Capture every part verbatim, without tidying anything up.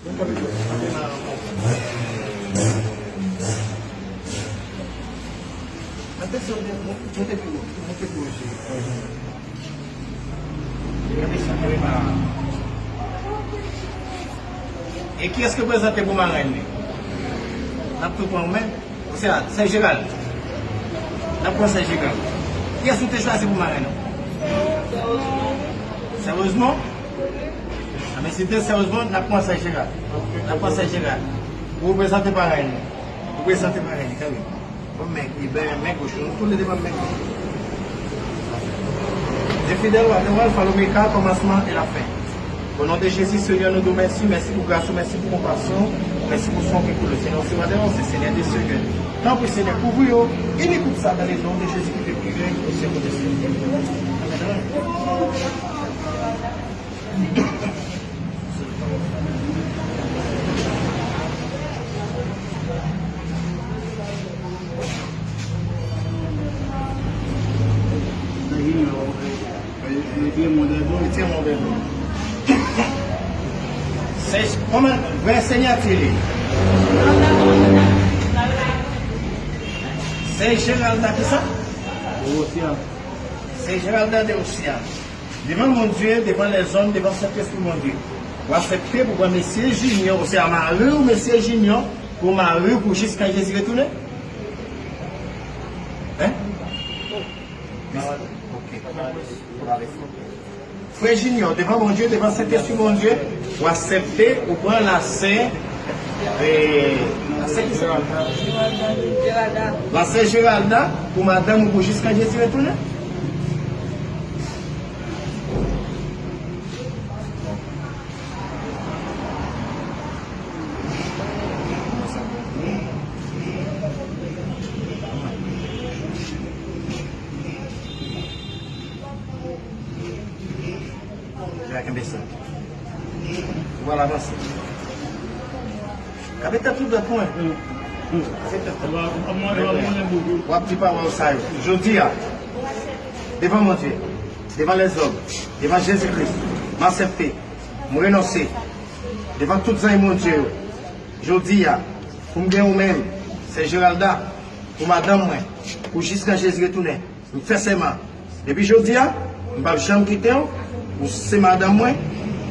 Monte, monte pi wo, monte pi wo, cheri. Gade sa, gade pa. E kiyès ki prezante pou marenn li? N ap tou pran ou menm? Osea, Sè Gerald. N ap pran Sè Gerald. Kiyès ou te chwazi pou marenn ou? Sè Rosemond? Anben, si te Sè Rosemond, n ap pran Sè Gerald. N ap pran Sè Gerald. Ou reprezante parenn ou. Ou reprezante parenn ou, tanpri. Bon, men, li byen, men goch, nou tou le de pa men goch. Dieu fidèle, roi des rois, alfa, l'oméga, kòmansman e lafen. Au nom de Jésus, Seigneur, nous te remercions. Merci pour grâce, merci pour compassion, merci pour son qui pour le Seigneur, c'est roi des rois, c'est Seigneur des seigneurs. Tant pis, Seigneur, couvre-yo, et écoute ça dans le nom de Jésus qui fait plus grand au ciel que des cieux. Amen. Retire mon dèdo. Retire mon dèdo. Sè, kòman, vrè sinyati li? Sè Geralda kisa? Rosia. Sè Geralda de Rosia. Devan Bondye, devan lèzòm, devan Sentespri Bondye. Ou aksepte pou pran mesye Junior, ou se a mari w, mesye Junior, pou mari w pou jiskan Jezi retounen? Hein? Ok. Frè Junior, devan Bondye, devan Sentespri Bondye, ou aksepte, ou pran lasè, eh, lasè ki sa? Lasè Geralda, pou madanm ou pou jiskan Jezi retounen? Jacques Besson. Ou al avanse. Kape tèt ou dwat mwen. Kape tèt ou. W ap di pawòl sa yo. Jodi a, devan Bondye, devan lèzòm, devan Jezi Kris, m aksepte, m renonse, devan tout zanj Bondye yo. Jodi a, pou m gen ou menm, Sè Geralda, pou madanm mwen, pou jiskan Jezi retounen. M fè sèman. Depi jodi a, m p ap janm kite w. Ou se madanm mwen,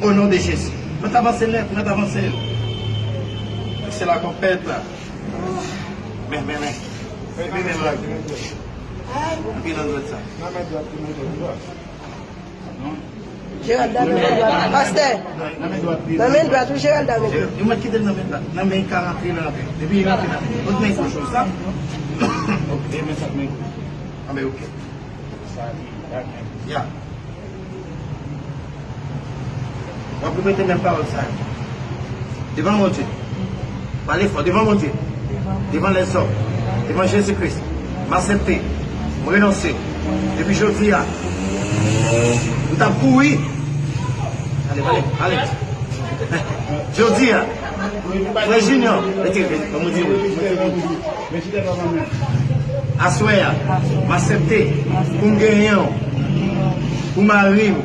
o non de Jezi. Mèt avanse nèt, mèt avanse. Se la konpèt la. Men, men, men. Epi men la. Epi nan dwèt sa. Nan men dwèt, nan men dwèt. Geralda nan men dwat. Pastè. Nan men dwat, wi. Nan men dwat, wi, Geralda mete. Yo mèt kite l nan men dwat. Nan men ka rantre, l rantre. Depi li rantre nan men. Kot men goch ou sa? Ok, men sa k men goch. Anben, ok. Sa li, la men. Ya. W ap repete menm pawòl sa yo. Devan Bondye. Pale fò. Devan Bondye. Devan lèzòm. Devan Jezi Kris. M aksepte. M renonse. Depi jodi a. M t ap kouri. Ale, ale, ale. Jodi a. Frè Junior. Mete, mete, ban mwen di wi. Aswè a, m aksepte pou m genyen w pou mari m,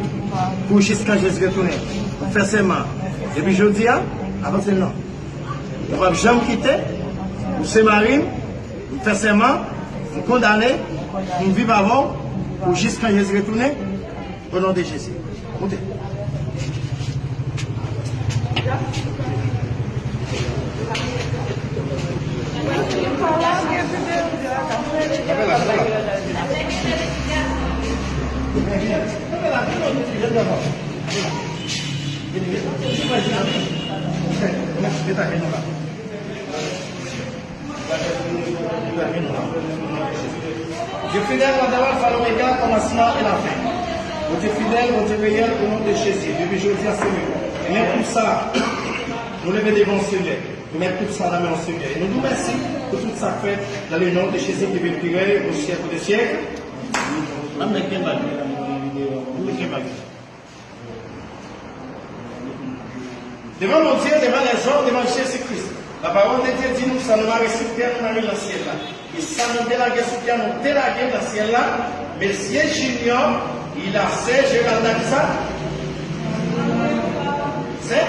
pou jiskan Jezi retounen. M fè sèman. Depi jodi a, avanse non. Ou p ap janm kite, ou se mari m, m fè sèman, m kondane, pou m viv avè w, pou jiskan Jezi retounen. O non de Jezi. Moute. Dye fidèl, Bondye alfa, loméga, kòmansman e lafen. Bondye fidèl, Bondye reyèl, o non de Jezi, depi jodi a, Senyè. E men pou sa, nou leve devan w, Senyè. Nou met tout sa nan men w, Senyè. E nou di w mèsi pou tout sa k fèt, dans le nom de Jésus qui vit, qui règne au siècle des siècles. Amèn. Devan Bondye, devan lèzòm, devan Jezi Kris. La parole de Dieu di nou, sa nou mare sou tè, nou mare nan syèl la. E sa nou delage sou tè, nou delage nan syèl la. Mesye Junior, il a sè Geralda kisa? Sè?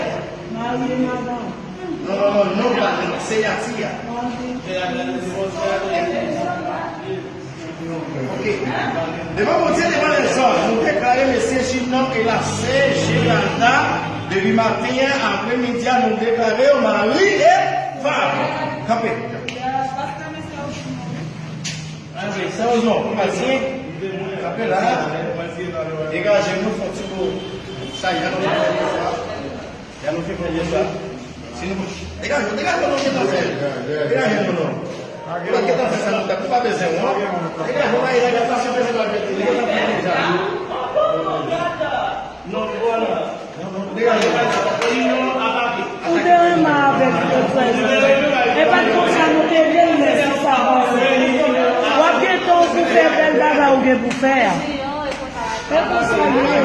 Non, non, non, non, pa, non, siyati a. Ok. Devan Bondye, devan lèzòm, nou deklare mesye Jim nan e la sè Geralda, depi maten an, apremidi a, nou deklare yo mari e fanm. Kanpe. Antre, serye, pase. Kanpe la. Degaje nou, fè yon ti bo. Sa y a, nou. Y a nou ki fè sa. Si nou, degaje, degaje nou gentan fè. Degaje nou non. Nou pa gentan fè sa nou tèt, nou pa bezwen ou. Degaje nou la, degaje nou la, degaje nou la, degaje nou la. Non, non, degaje nou. Ou te renmen avèk Godfrey. E pa t konsa nou te vle l, men se sa pase. W ap gen tan pou fè bèl bagay ou gen pou fè a. E konsa l ye.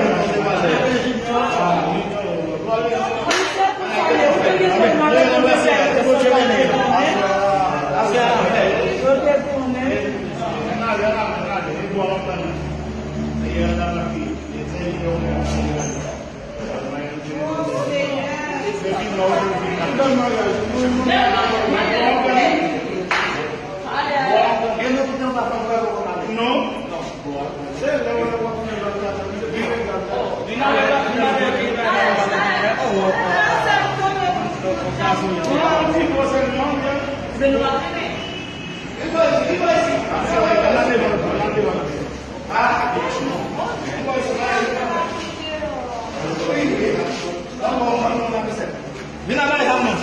Non. Vin la bay zam nan.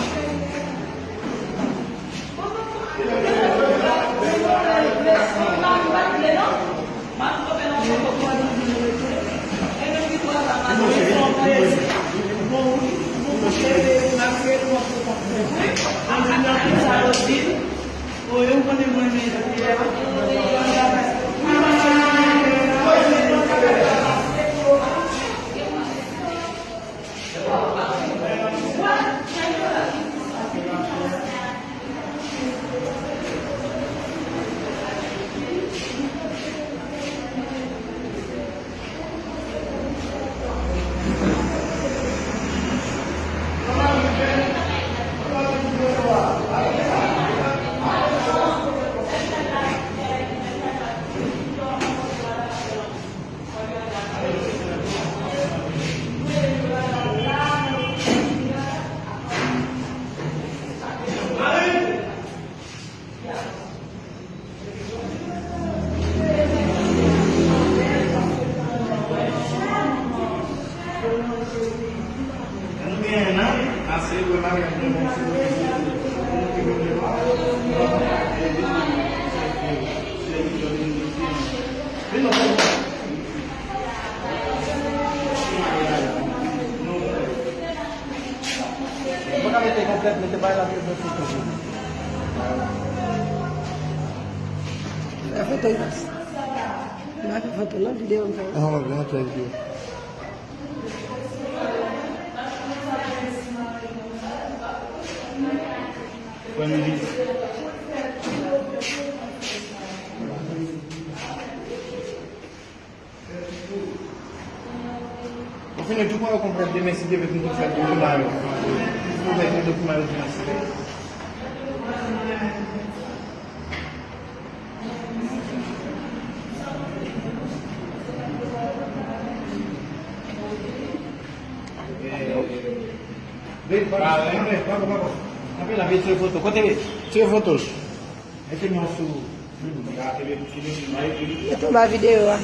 Mwen ka mete konplèt, mete bay la, mete foto pou. Fè foto, Inas. Mwen fè foto, non, videyo m fè. Ah, mwen fè videyo. Premye minis. Ou fini tou pran yo konplèt demen, si Dye vle, pou nou fè dokiman yo. Pou nou fè dokiman yo demen, si Dye vle. Vin, pa, pa, pa, pa, pa. Anpil la, vin tire foto. Kote, tire foto. Mete non sou. Mete anba videyo a.